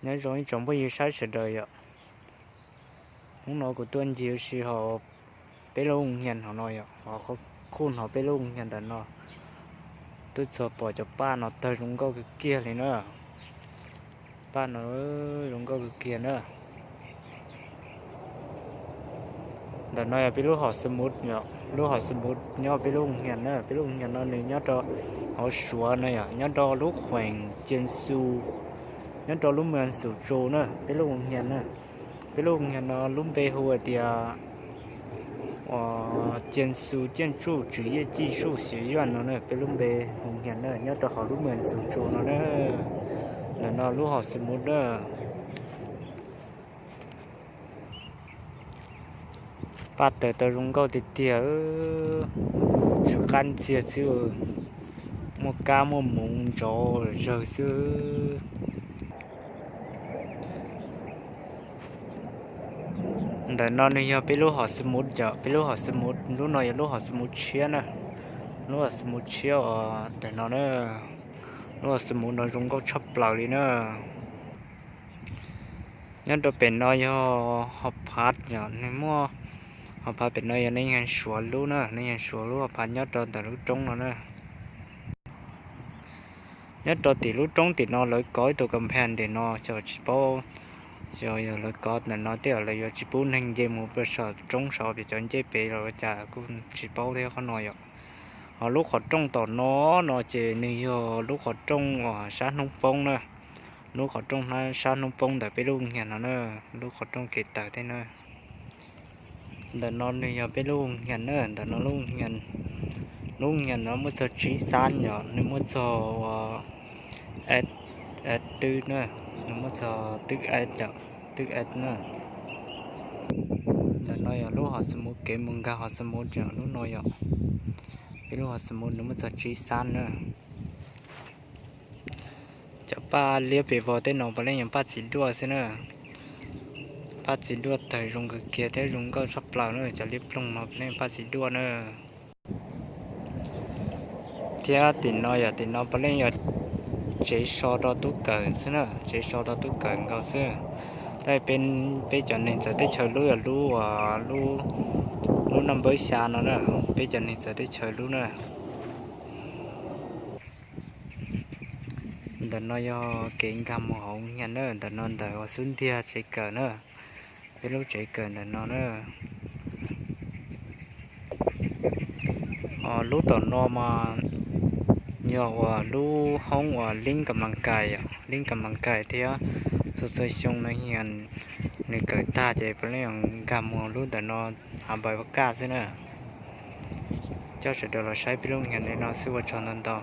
Nyob zoo ib tsoom phooj ywg saib sawv daws yom. Hnub no kuv tuaj ncig ua si hauv peb lub hu nyias hauv no yom, hauv qhov khuj hauv peb lub hu nyias ntawm no. Tuaj txog pom cov paj no tawg zoo nkauj kawg kiag li na. Paj no zoo nkauj kawg kiag na. Ntawm no yog peb lub hom xi mut, lub hom xi mut nyob peb lub hu nyias na. Peb lub hu nyias no nws nyob rau hauv Suav no yom, nyob rau lub khueem Cees Xus, nyob rau lub moos Xus Tsu na, peb lub hu nyias na. Peb lub hu nyias no lub npe hu hais tias Cees Xus Ciaj Tsuj Tswv Yej Cij Tsuj Xyuv Yuaj no na, peb lub npe hu nyias na, nyob rau hauv lub moos Xus Tsu no na. Ntawm no lub hom xi mut na. Paj tawg tau zoo nkauj tiag tiag, tsw qab ntxiag xwb, muaj kab muaj moov ntsov zawg xwb. Ntawm no nws yog peb lub hom xi mut yom, peb lub hom xi mut, lub no yog lub hom xi mut tshiab na. Lub hom xi mut tshiab uas ntawm no na, lub hom xi mut no zoo nkauj tshaj plaws li na. Nyob rau pem no yog hom phav yom, nws muaj hom phav pem no yog neej Suav lub na, neej Suav lub hom phav nyob rau ntawm lub roob no na. Nyob rau tim lub roob tim no lawv kov ib tug kas phej ntawm no xyov tsis paub, xyov yog lawv kov ntawm no tej zaum lawv yuav tsis pub neeg nce mus rau saum roob saud, pem cov ncej pem los ua cas kuj tsis paub thiab qhov no yom. Ho lub qhov rooj tom no no ces nws yog lub qhov rooj uas sab hnub poob na. Lub qhov rooj sab hnub poob ntawm peb lub hu nyias no na, lub qhov rooj kev tawm thiab na. Ntawm no nws yog peb lub hu nyias na, ntawm no lub hu nyias, lub hu nyias no muaj txog tsib xab yom, nws muaj txog ua twb na, nws muaj txog twb, twb na. Ntawm no yog lub hom xi mut kev mus nkag hom xi mut yom, lub no yom, peb lub hom xi mut nws muaj txog tsib xab na. Cov paj liab pes vog tej no puav leej yog paj txiv duaj xwb na. Paj txiv duaj tawg zoo kawg kiag thiab zoo nkauj tshaj plaws na, cov liab ploog no puav leej paj txiv duaj na. Thiab tim no yog tim no puav leej yog tsev so rau tub kawm xwb na, tsev so rau tub kawm nkaus xwb. Tab peb cov neeg txawv teb chaws lub yog lub, lub naj npawb xya no na, peb cov neeg txawv teb chaws lub na. Ntawm no yog kev nkag mus hauv nyias na, ntawm no ntawm uas xub ntiag tsev kawm na, peb lub tsev kawm ntawm no na. Ho lub tom no mas yog uas lub hoob uas lib kas mas kais, lib kas mas kais thiab txhua txhua xyoo no nws kawm tag ces puav leej nkag mus lub ntawm no hav npais vaj kaj xwb na. Coj sawv daws los saib peb lub nyias li no xwb, ua tsaug ntau ntau.